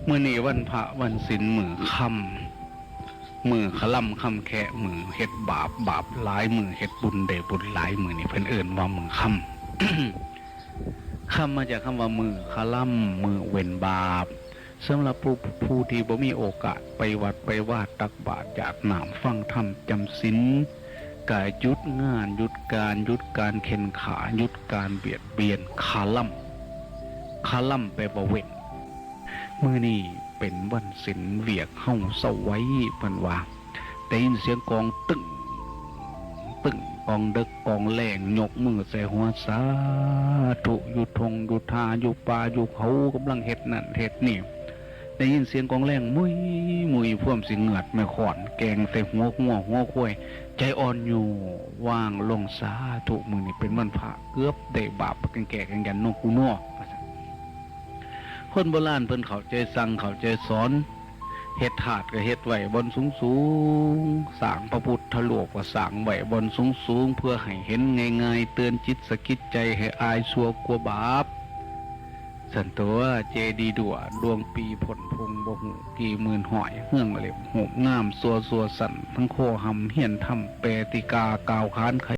ມື້ນີ້ວັນພະວັນສິນ ມື້ຄ່ຳ ມື້ຄະລຳຄ່ຳແຄະ ມື້ເຮັດບາບ ບາບຫຼາຍ ມື້ເຮັດບຸນໄດ້ບຸນຫຼາຍ ມື້ນີ້ເພິ່ນເອີ້ນວ່າມື້ຄ່ຳ. ຄ່ຳມາຈາກຄຳວ່າມື້ຄະລຳ ມື້ເວັ້ນບາບ. ສຳລັບຜູ້ ຜູ້ທີ່ບໍ່ມີໂອກາດໄປວັດໄປວາ ຕັກບາດຢາດນ້ຳ ຟັງທຳຈຳສິນ ກະຢຸດງານ ຢຸດການ ຢຸດການເຂັນຂາ ຢຸດການບຽດບຽນ ຄະລຳ. ຄະລຳແປວ່າເວັ້ນ. ມື້ນີ້ເປັນວັນສິນ ວຽກເຮົາເຊົາໄວ ເພິ່ນວ່າ. ໄດ້ຍິນສຽງກອງຕຶ້ງ ຕຶ້ງ ກອງເດິກກອງແລງ ຍົກມືໃສ່ຫົວ ສາທຸ ຢູ່ທົ່ງຢູ່ທ່າ ຢູ່ປ່າຢູ່ເຂົາ ກຳລັງເຮັດນັ້ນເຮັດນີ້. ໄດ້ຍິນສຽງກອງແລງ ມຸຍ ມຸຍ ພວມຊິເງືອດແມ່ຄ້ອນ ແກ່ງໃສ່ຫົວງົວຫົວຄວາຍ ໃຈອ່ອນໂຍວາງລົງ ສາທຸ ມື້ນີ້ເປັນວັນພະ ເກືອບໄດ້ບາບ ແກ່ງແກ່ແກ່ງຢັນ ນົກກູນົກ ວ່າຊັ້ນ. ຄົນໂບລານເພິ່ນເຂົ້າໃຈສັ່ງ ເຂົ້າໃຈສອນ ເຮັດທາດກໍເຮັດໄວ້ບ່ອນສູງໆ ສ້າງພະພຸດທະຮູບກໍສ້າງໄວ້ບ່ອນສູງໆ ເພື່ອໃຫ້ເຫັນງ່າຍໆ ເຕືອນຈິດສະກິດໃຈໃຫ້ອາຍຊົ່ວກົວບາບ. ຊັ້ນຕົວະ ເຈດີດ້ວຍ ດວງປີພົ້ນພຸ່ງ ບໍ່ຮູ້ກີ່ໝື່ນຮ້ອຍ ເຮືອງເຫຼັ້ມຮູບງາມ ຊົ່ວຊົ່ວຊັ້ນ ທັງຄໍຮ່ຳຮຽນທຳ ແປຕີກາກ່າວຂານ ຂະ